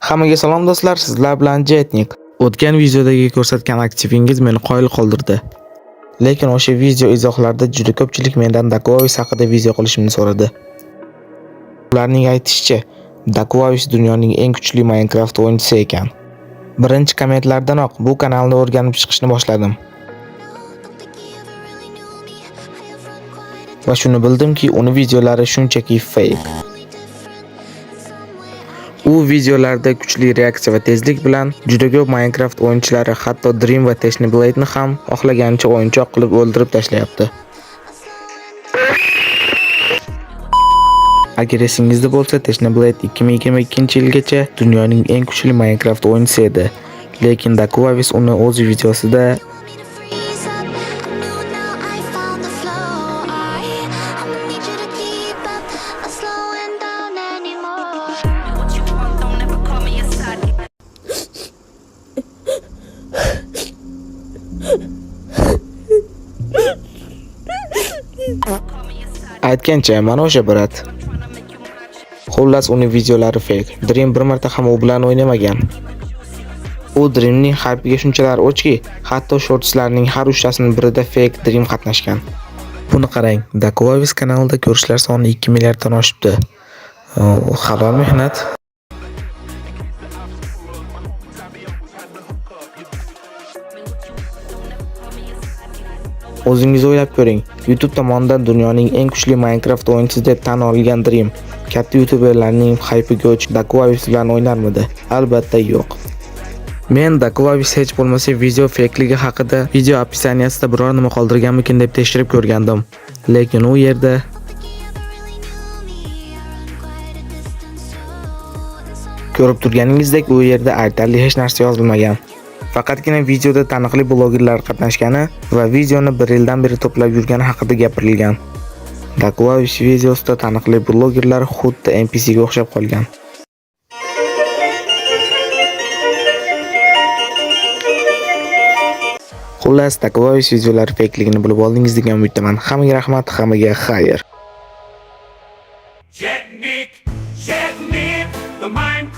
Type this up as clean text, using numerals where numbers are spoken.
Hammaga salom do'stlar, sizlar bilan Jetnik. O'tgan videodagi ko'rsatgan aktivingiz meni qoyil qoldirdi. Lekin o'sha video izohlarida juda ko'pchilik mendan Dakovis haqida video qilishimni so'radi. Ularning aytishicha, Dakovis dunyoning eng kuchli Minecraft o'yinchisi ekan. Birinchi kommentlardanoq bu kanalni o'rganib chiqishni boshladim. Va shuni bildimki, uni videolari shunchaki fake. U videolarda kuchli reaksiya va tezlik bilan juda ko'p Minecraft o'yinchilari, hatto Dream va Teshni Blade'ni ham xohlagancha o'yinchoq qilib o'ldirib tashlayapti. Agar esingizda bo'lsa, Teshni Blade 2022-yilgacha dunyoning eng kuchli Minecraft o'yinchisi edi. Lekin Dakuavis uni o'z videosida Freeze up. I knew now I found the flow. I'ma need you to keep up, not slowing down anymore. What you want, don't ever call me a side. Aytgancha, mana o'sha brat. Xullas, uni videolari fake. Dream bir marta ham u bilan o'ynamagan. U Dreamning hype'iga shunchalar o'chki, hatto shortslarning har uchtasini birida fake Dream qatnashgan. Buni qarang, Dakovis kanalida ko'rishlar soni 2 milliarddan oshibdi. Halol mehnat. O'zingiz o'ylab ko'ring, YouTube tomonidan dunyoning eng kuchli Minecraft o'yinchisi deb tan olingan Dream katta youtuberlarning hype'iga o'chib Dakovis bilan o'ynarmidi? Albatta yo'q. Men Dakovis hech bo'lmasa video fakeligi haqida video описаниясida biror nima qoldirganmikin deb tekshirib ko'rgandim. Lekin u yerda Think you ever really knew me. I run quite a distance too. In some ko'rib turganingizdek u yerda aytarli hech narsa yozilmagan. Faqatgina videoda taniqli blogerlar qatnashgani va videoni bir yildan beri to'plab yurgani haqida gapirilgan. Dakovis videosida taniqli blogerlar xuddi NPC ga o'xshab qolgan. Xullas, Dakovis videolari fakeligini bilib oldingiz degan umiddaman. Hammaga rahmat, hammaga xayr. Jetnik, Jetnik, the Minecraft.